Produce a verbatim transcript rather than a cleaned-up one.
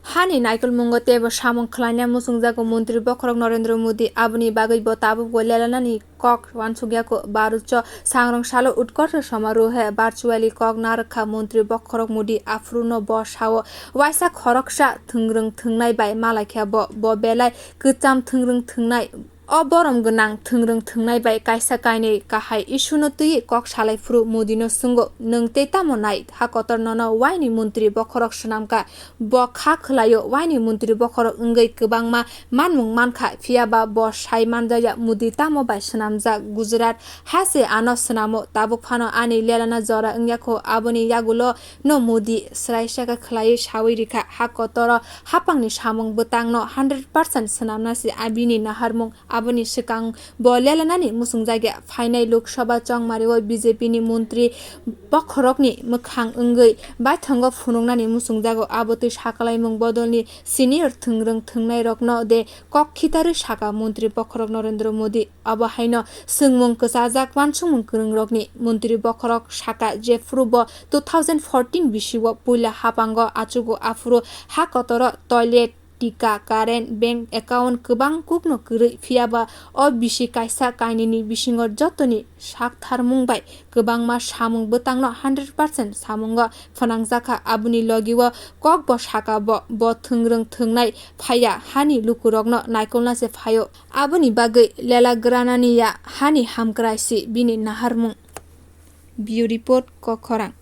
Hani naikolmungo teibo samung khlaina muchungjago Montri Bokhorok Narendra Modi, aboni bagwi bo tabukbo lelanani kok wansukyago. Bharat o sangrong salo Utkarsh Samarohe virtually kok narwkha Montri Bokhorok Modi, aphuruno bo sao waisa khoroksa thwngrwng thwngnai bai malaikha bo, bo belai kwcham thwngrwng thwngnai. O borom gwnang thwngrwng thwngnai bai kaisa kainwi kahai issue no twiwi kok salai phuru Modi no swngo, "Nwng tei tamo nai, ha kotor nono waini Montri Bokhorok swnamkha?" Bo kha khwlaio, waini Montri Bokhorok wngwi kwbangma manmung mankha, phiyaba bo sai manjaya Modi tamo bai swnamjak. Gujarat ha se ano swnamo, tabuk phano ani lelana jora wngya kho, aboni yagulo no Modi swraisaka khwlaiwi sawi rikha, ha kotoro hapangni samung bwtangno hundred percent swnamna se abini naharmung. Aboni swkang bo lelanani muchungjagya. Phainai Lok Sabha chongmario B J P ni Montri Bokhorokni mwkhang wngwi baithongo phunuknani muchungjago. Abotwi sakalaimung bodolni senior thwngrwng thwngnairokno de kok khitarwi saka Montri Bokhorok Narendra Modi. Abo haino swngmung kwchajak wansukmung kwrwngrokni Montri Bokhorok saka, jephuru bo two thousand fourteen bisio puila hapango achugo, aphuru ha kotoro toilet, tika, current, bank account kwbang kukno kwrwi, phiyaba o bisi kaisa kainwini bisingo jotoni saktharmung bai kwbangma samung bwtangno hundred percent samungo phnangjakha. Aboni logio kokbo saka bo, bo thwngrwng thwngnai phaiya, hani lukurokno naikolna se phaio. Aboni bagwi lela granani ya, hani hamkrai si bini naharmung. Bureau Report, Kokkhorang.